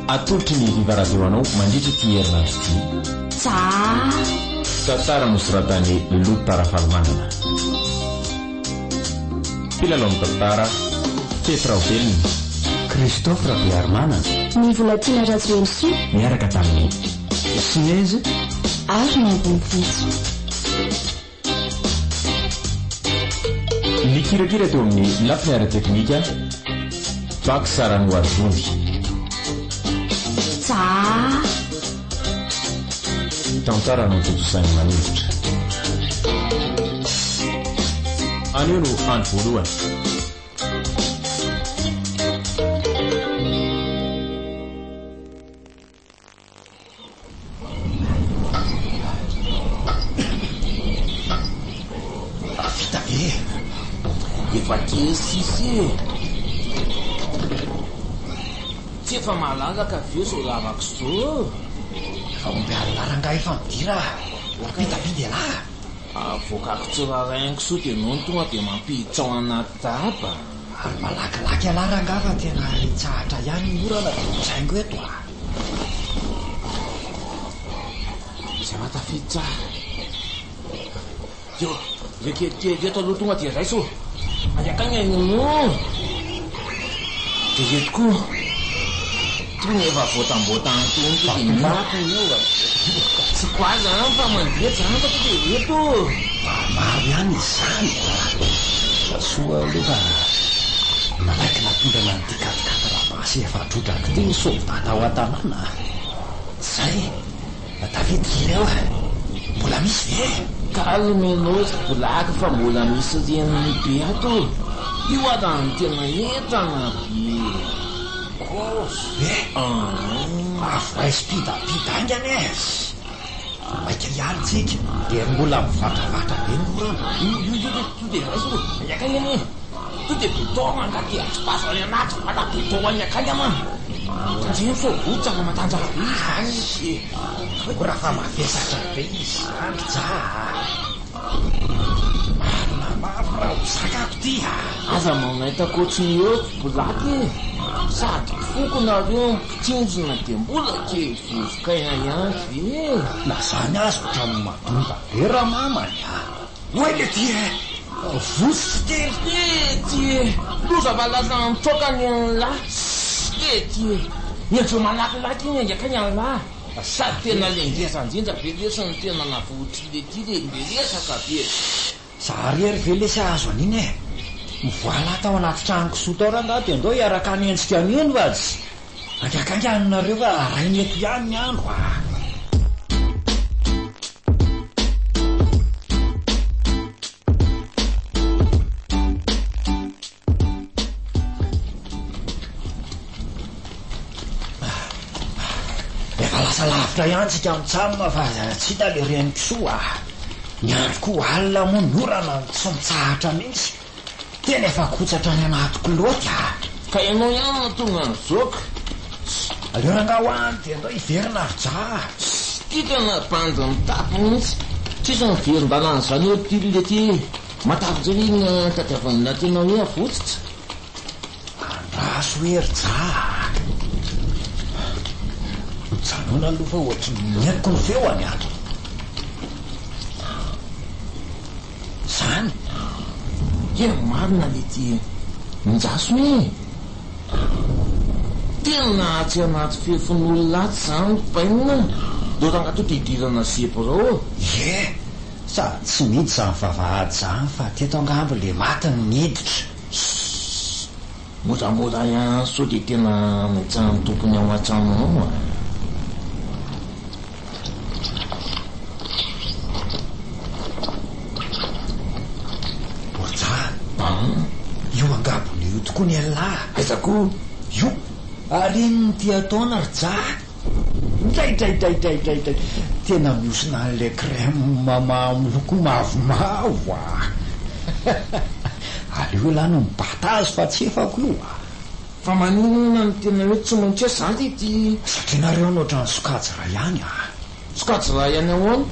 Atolotry ny Viva Radio anao mandritra ity herinandro ity. Tsaa. Tantara nosoratan'i Lota Rafalimanana. Mpilalao ny tantara, Fefy Raobelina. Christophe Rabearimanana. Ny Volatiana Rajoelisoa. Niaraka tamin'i Sinezy. Ary ny Ambonivohitra. Nikirakira teo amin'ny lafiny ara-teknika, Bax Ranoarivony. Tsaa. Tantara notontosain'i Maningotra. Anio no andro voalohany. Vita ve e? Efa kely sisa e! Tsy efa malalaka ve izao lavaka izao? Efa omby alina rangahy efa midira a! Mampidapida ialahy a! Avoakako tsy rarahinko soa dia nony tonga dia mampiditra ao anaty daba. Ary malakilaky ialahy rangahy fa tena hitsahatra ihany ny orana dia mitraingo eto a! Izay mahatafiditra ahy. Eo, ireo kelikely ireto aloha tonga dia raiso. Any akagny any no. Dia ireto koa. Tony efa voatamboatany tony to dia Vato io a. Tsy quoi zany fa mandeha zany fa to dia ireto. Maromaro ihany izany a. Soa aloha fa nalaiky nampindrana an'ity quat-quatre basy efa trodraka ity ny soldat tao an-tanàna a. Zay. Tafiditra ireo a! Mbola misy ve? Calme enao ry black fa mbola misy reniny be ato o! Io aza no tena entana be e! Kôzy ve? Aa! Avohay sy pidapida haingana e! Maika hiala tsika dia mbola mivatravatra be ny orana. Io io io to dia raiso o! Akaiky anie! To dia béton angaha dia atsipazo any anaty vala béton any akaiky ama! Tandremo sao rotsaka matanjaka be izy zany e! Mora fa mavesatra be izy zany ry ja a! Marina mafy raha ho zakako ty a! Aza manaitako ohatry ny eo ry Black e! Sady mpifoko nareo no mpitsinjona dia mbola kely vovokaina ihany ve e! Na zany aza ohatran'ny madonta be ramamany a! Oay le ty e! Vosy kely! Ety e! Loza fa lasa mitsoaka ny an'lah! Ety e! Miandry malakilaky iny angakay an'lah! Sady tena le ngeza ndrindra ve lesy no tena navotr'i lety le be resaka be! Za rery ve lesy ahazo an'iny e! Mivoaha tao anaty trano kisoa tao rangaha dia ndao hiaraka hanenjika an'iny fa tsy Angakainga any nareo fa arainy eto ihany ny andro a! Efa lasa lavitra ihany tsika mitsam fa tsy hita le renin-kisoa a! Ny andro koa alina moa ny orana no tsy mitsahatra mihitsy. Tena efa kotsatra any anaty kilaoty a! Ka ianao ihany no tonga nizoaka. Aleo rangaha ho any dia ndao hiverina ry ja a! Ty tena bandy mitapy mihitsy. Tsisy miverin-dalana izany eo ty lety e. Matavy ndray ve iny tadiavin'lah tena hoe avotsitra? Andraso hoe ry ja a! Mijanona aloha fa ohatry ny henoko ny feony a! Zany? Tena marina lety e! Njaso e! Tena atsy anaty fefin'olona atsy zany ry bainina a! Ndao rangaha to dia hidirana zebra ao e! Ie! Sady tsy mihidy zany vavahady zany fa teto angamba le maty no niditra. Sss! Moramora ihany sao dia tena naitsahan'ny tompony ao an-trano ao a! Borja a! Io angabona io tokoa ny an'lah! Aiza koa? Io! Ary inona ity ataona ry Ja? Draidraidraidraidraidray! Tena mihosina an'ilay crème miloko mavomavo a! Aleo elah no mibata azy fa tsy efako io a! Fa maninona no tena hoe tsy maintsy hoe zany ity? Satria nareo no ohatran'ny sokajy iray ihany a! Sokajy iray ihany ahoana?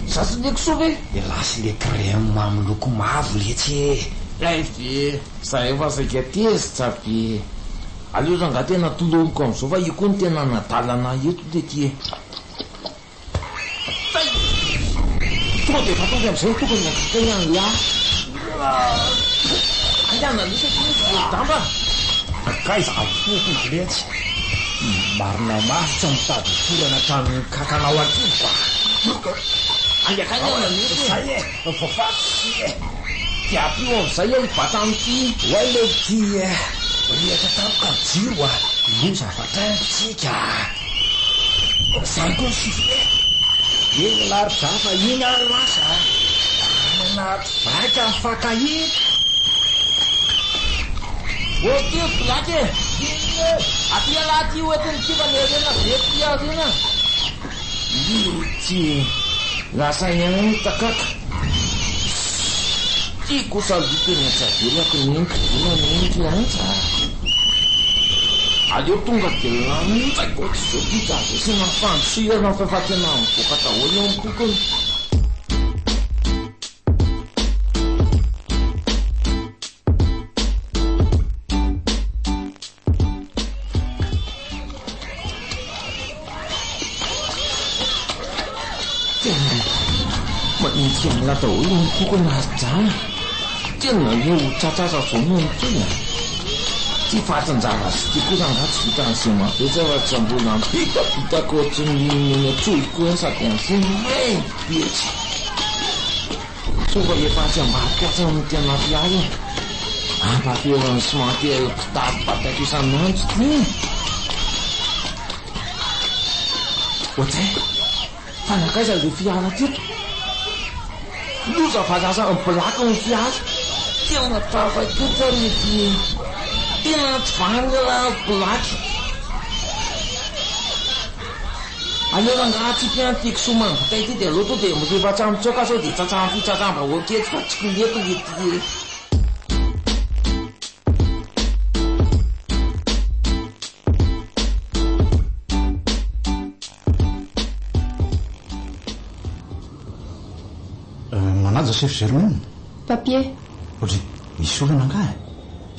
Za sy le kisoa ve? Elah sy le crème miloko mavo letsy e! Hay ve! Za efa saika tezitra be! Aleo rangahy tena tolomiko amin'izao fa io koa no tena anadala anah eto letie e. Zay! Tonga dia efa tonga amin'izay ny tokony nangataka ihany lahy. Andeha misy aty misy vorodamba. Nankaiza afofona letsy. Marina mafy tsy mitady hiforana hatramin'ny kakanao an-kibo a. Andeha akaiza misy e. Zay e, voafaty e. Dia ampio amin'izay aho hibata an'ity. Oay lety e. Rehatra tampoka ny jiro a. Loza fa traintsika a. Zany koa ny sifflet. Iny larja fa iny ary lasa a. Any anaty vaika mifankahita. Ô ty ry black e! Aty ialahy aty ho entin'ny kiva ny harena be aty aoriana. Lety e! Lasa ihany ny takaka. Ty kosa aloha tena tsy avelako neniko vola neniko lanja a! Aleo tonga dia lanjaiko ohatr'izao ty ka azo asiana fandosirana fa efa tena mivoaka daholo ny pokona. Tena manenjika an'lah daholo ny pokona ry Jana. Tena aleo ho tratratra vao noho ny tena. Ty fatin-javatra ity kosa angaha tsy vitan'izay mavesatra fa tsy mbola mibitabitaka ohatran'ny eny an-tsoroko eny sady an'izay mainty be tsy. Soa fa efa atsy ambadika atsy no tena fiara e. Ampaferan'ny sy mampiely mpitady bataiko isan'andro ity e. Ohatray, fa nankaiza ilay fiara teto? Loza fa lasa mi-black ny fiara. Tena tafakitra ry ity e. Tena tsy vanona raha black. Aleo rangaha atsipy an'ity kisoa mangatay ity dia aleo tonga dia rehefa tsy mitsoaka sao dia tratran'ny fitsaram-bahoaka eto fa tsy koleko le ty e. Manaja chef Germaine. Papier. Ohatry, misy olana angaha e?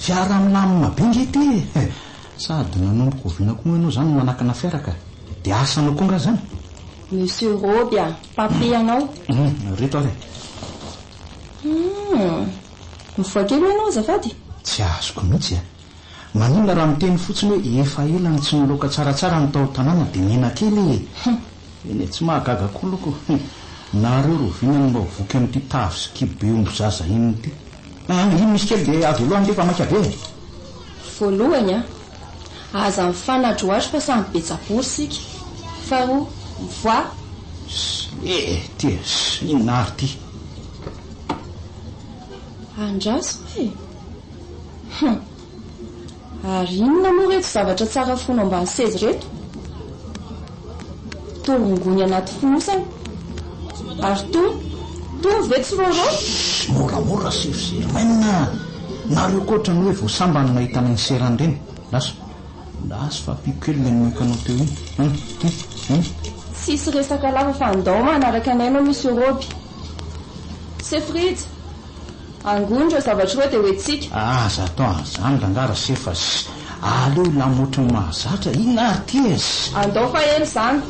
Fiara milamina be nge ity e! Sady nanomboka oviana koa moa ianao izany no manakana fiara ka? Dia asanao koa angaha izany? Monsieur Roby a! Papier anao. Hum, ireto ary e. Hum, mivoha kely hoy ianao azafady? Tsy azoko mihitsy a! Maninona raha miteny fotsiny hoe efa ela no tsy niloaka tsaratsara ny tao an-tanàna dia mena kely e! Eny e, tsy mahagaga koa loko e! Nareo roviana no mba ho voky amin'ity tavy sy kibo be omby zaza inona ity? Ah, iny misy kely dia avy aloha ange fa maika be e! Voalohany a, aza mifanadrohadro fa samy be tsabory isika. Faharoa, mivoaha. Sss, e, ty e, sss, inona ary ity? Andraso e! Hum! Ary inona moa ireto zavatra tsara fono ambany seza ireto? Toa rongony anaty fonosana. Ary tony, tony ve tsy rôrô? Shh! Moramora Chef Germaine a! Nareo koa ohatran'ny hoe vao sambany no nahita an'iny serany ireny. Lasa, lasa fa ampiako kely ilay nomeko anao teo iny. Hum, ty, hum. Tsisy resaka lava fa andao manaraka anay ianao Monsieur Roby. Chef Rija! Angony ireo zavatra ireo dia hoentsika. Aza atao an'izany rangahy Rasefa ss. Aleo hilamina ohatry ny mahazatra, inona ary ity e ss. Andao fa ela izany.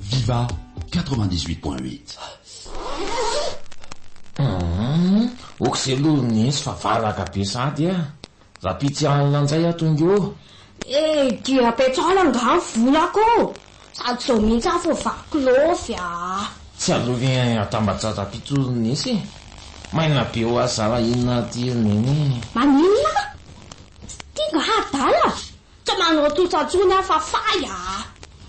Viva 98.8. Humm, ok zay aloha ry Nensy fa valaka be sady a! Rahampitso alina njay aho tonga eo. Eh, dia apetrahana angaha ny volako? Sady izao mihitsy aho vao vaky lôvy ah. Tsy aleo ve atambatra rahampitso ry Nensy e? Maina be ho azy zara inona aty ry Neny e. Maninona? Ty nga adala? Tsy manao tsotra intsony aho fa fay ah.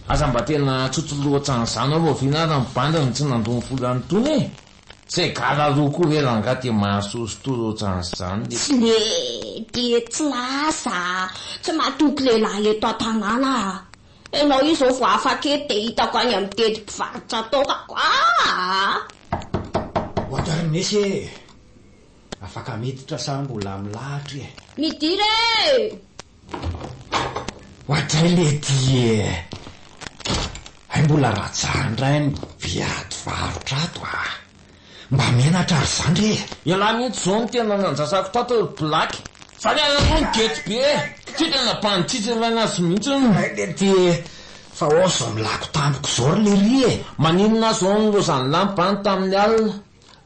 Aza mba tena tsotro loatra an'izany aho rahoviana ary ny bandy no tsy nandoa ny volany itony e! Tsy gala roa koa ve rangahy dia mahasosotory ohatran'izany le. Tsy le dia tsy lasa, tsy matoky lehilahy eto an-tanàna aho. Ianao io izao vao afaka eto dia hitako any amin'ny dedy mpivarotra toaka ko aa! Ohatran'ny misy e! Afaka miditra sa mbola milahatra e? Midira e! Ohatray lety e! Hay mbola Rajah indray no mpiady varotra ato a! Mba menatra ry zandry e! Ialahy mihitsy izao no tena nandrasako tato ry Black. Zany ary aloha ny gety be e! Ty tena mpanitsitsy anazy mihitsy. Hay lety e! Fa ao izao milako tampoka izao ry lery e! Maninona aho izao nilaozan'ny lampa any tamin'ny alina?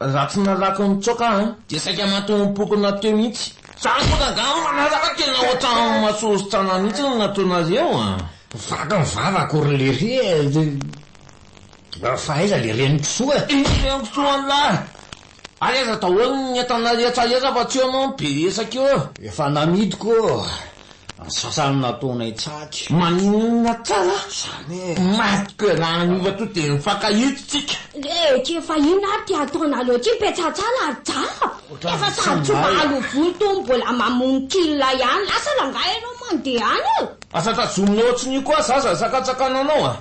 Raha tsy nalaky nitsoaka aho dia saika maty-pokona teo mihitsy. Zany koa rangahy manaraka tena ohatran'ny masosotrana mihitsy no nataonareo a! Vaky ny vavako ry lery e! Fa aiza le renin-kisoa e? Iny renin-kisoa an'lah! Ary aiza daholo ny entana rehetra rehetra fa tsy eo ianao no be resaka eo. Efa namidiko ô! Ny sasany nataonay tsaky. Maninona tsara? Zany e! Matiko e, raha niova to dia nifankahita tsika. Lety efa inona ary ty ataonareo ty petsatsana ry ja? Efa sady tsy mahalo volo to mbola mamono kil ihany, lasa rangahy ianao mandeha any e! Asa tazominao ohatrin'io koa zaza sakantsakananao a!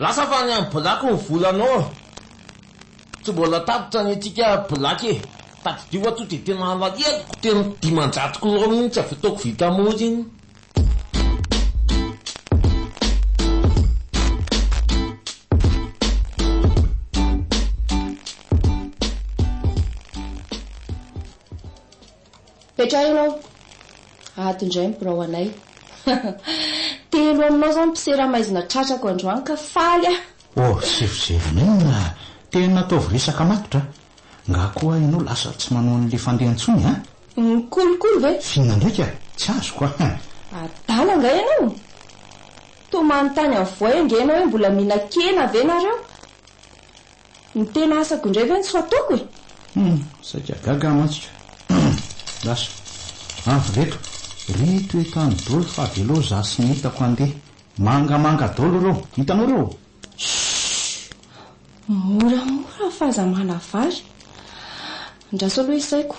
Lasa fa any amin'ny black ny volanao. Tsy mbola tapitra ny antsika black e! Tadidio fa to dia tena alaheloko tena 500 kilao mihitsy avy ataoko vita mora iny. Petraho ianao. Ato indray ny birao anay. Telo aminao izao ny mpisera maizina tratrako androany ka faly aho. Oh, zevozevon'inona? Tena ataovy resaka matotra a! Nga koa ianao lasa tsy manao an'le fandeha intsony a? Ny kolikoly ve? F'inona ndraika? Tsy azoko a! Adala angaha ianao? Toa manontany an'i Voay ange ianao hoe mbola mihinan-kena ve nareo? Ny tena asako indray ve no tsy ho ataoko e? Hum, saika gaga aho mantsy ka. Lasa. Avy reto. Ry toetany dolo fa avelao za sy ny entako handeha. Mangamanga dolo reo. Hitanao reo? Shh! Moramora fa aza manavary. Andraso aloha isaiko.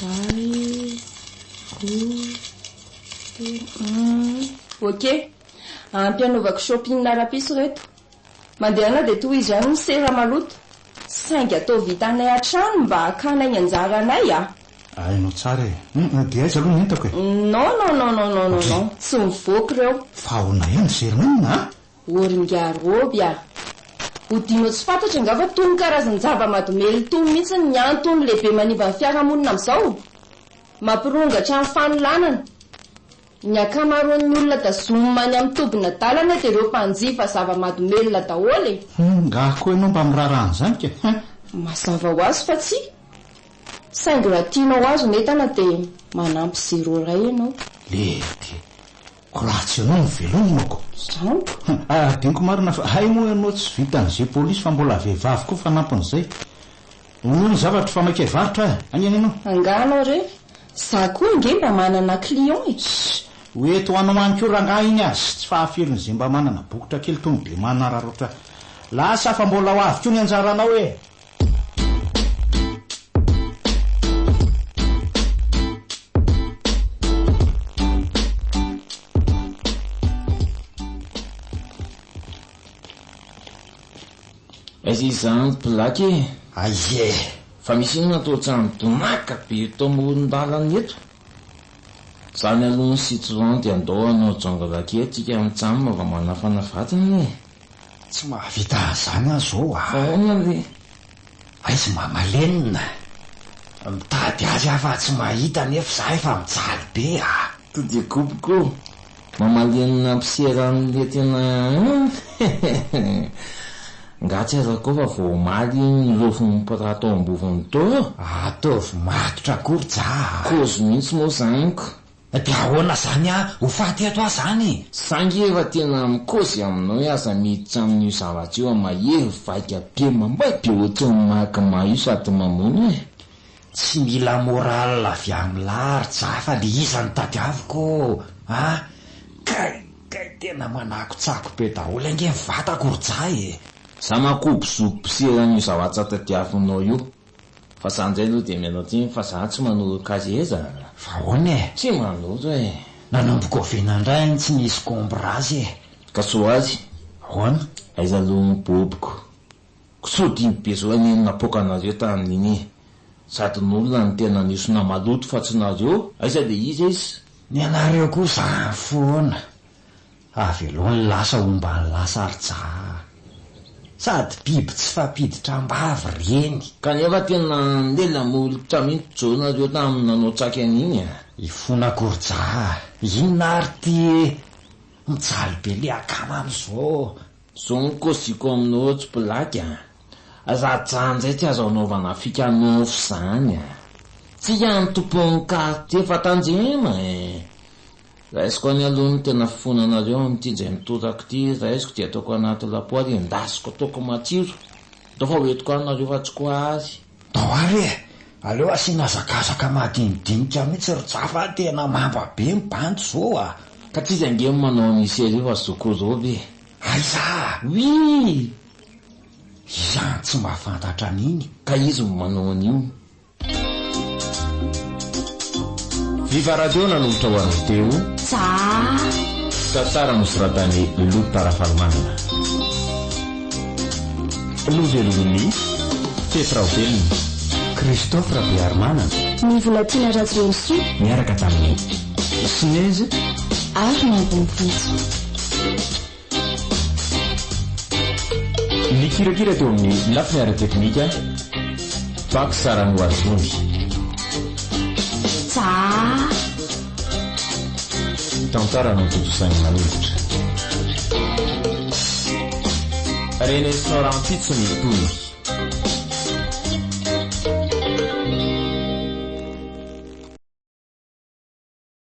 Iray, roa, telo, hum. Ok. Ampy hanaovako shopping rapiso reto. Mandehana dia tohizo ihany ny sera maloto. Saingy ataovy hitanay hatrany mba hakanay ny anjaranay a! Hainao tsara e! Hum, dia aiza aloha ny entako e? Non non non non non non non, tsy mivoaka ireo. Fa ahoana ihany Germaine a? Ô ry ingahy Roby a! Hodinao tsy fantatra angaha fa tony karazan-java-mahadomelina itony mihitsy ny antony lehibe manimba ny fiarahamonina amin'izao? Mampirongatra ny fanolanana. Ny ankamaroan'ny olona tazomina any amin'ny tobin'adalana dia ireo mpanjifa zava-mahadomelina daholo e! Hum, ngaha koa ianao mba miraharaha an'izany ka? Hein! Mazava ho azy fa tsia. Saingy raha tianao ho azo ny entana dia manampy zéro iray ianao. Lety, ko raha tsy ianao no velomako. Izany? Hum, adinoko marina fa hay moa ianao tsy vitan'izay polisy fa mbola vehivavy koa fanampin'izay. Omeo ny zavatra fa maika hivarotra aho e! Haingana ianao. Angaha anao re? Za koa ange mba manana client e! Ssy! Ho eto ho anao any koa rangahy iny a! Ssy! Tsy fahafirin'izay mba manana bokotra kely tony dia manararaotra. Lasa fa mbola ho avy koa ny anjaranao e! Aiza izany plaque e? Aiza e? Fa misy inona toa ohatran'ny donaka be eto amoron-dalana eto? Zany aloha ny citron dia andao hanao jungle kely tsika mitsam fa manafana vatana e! Tsy mahavita an'izany aho zao a! Fa ahoana le? Aiza mama Lenina? Mitady azy aho fa tsy mahita nefa za efa mijaly be a! To dia kopiko. Mama Lenina mpisera an'le tena hein! Nga tsy azako fa vao omaly iny nilofon'ny mpiraha tao ambovon'ny tao? Ataovy matotra akory ja a! Kozy mihitsy moa zany ko! Dia ahoana zany a? Ho faty eto aho zany? Za nge efa tena mikozy aminao hoe aza miditra amin'io zavatra io a mahery vaika be mamay be ohatran'ny magma io sady mamono e! Tsy mila moral avy amin'lah ry ja fa le iza no tadiaviko ô! A! Kay! Kay tena manakotsako be daholo ange ny vatako ry ja e! Za manko zoky mpisera an'io zavatra tadiavinao io. Fa za ndray aloha dia miala tsiny fa za tsy manoroka azy aiza? Fa ahoana e? Tsy manoro e! Nanomboka oviana indray ny tsy nisy combrage e? Ka soa azy. Ahoana? Aiza aloha ny bobiko? Kisoa dimy be zao anie no napoaka anareo tamin'iny e! Sady ny olona no tena nisona maloto fa tsy nareo! Aiza le izy aiza? Ny anareo koa zany foana. Avelao ny lasa homba ny lasa ry Ja a! Sady biby tsy fampiditra am-bava ireny. Kanefa tena lela molotra mihitsy zao nareo tamin'ny nanao tsaky an'iny a! Ifonako ry Ja a! Inona ary ty e? Mijaly be le akama amin'izao. Zao ny kôziko aminao tsy blague a! Raha Ja ndray tsy azo anaovana fika nofy zany a! Tsika ny tompon'ny quartier fa tandremo e! Raisiko any aloha ny tena fifonanareo amin'ity indray mitoraka ity, raisiko dia ataoko anaty lapoaly, endasiko ataoko matsiro, ndao fa hoentiko any nareo fa tsy koa ary. Ndao ary e! Aleo asiana hazakazaka madinidinika mihitsy ry Ja fa tena mamba be ny bandy zao a! Ka tsy izy ange no manao an'io série fa Zoky Roby e! Aiza a! Oui! Iza no tsy mahafantatra an'iny? Ka izy no manao an'io. Viva Radio nanolotra ho anao teo. Za. Tantara nosoratan'i Lota Rafalimanana. Novelomin'i Fefy Raobelina. Christophe Rabearimanana. Ny Volatiana Rajoelisoa. Niaraka tamin'i Sinezy. Ary Nambonivohitra. Nikirakira teo amin'ny lafiny ara-teknika, Pax Ranoarizony. Tsa. Tantara notontosain'i Manolotra. Renesinao rahampitso ny tohiny.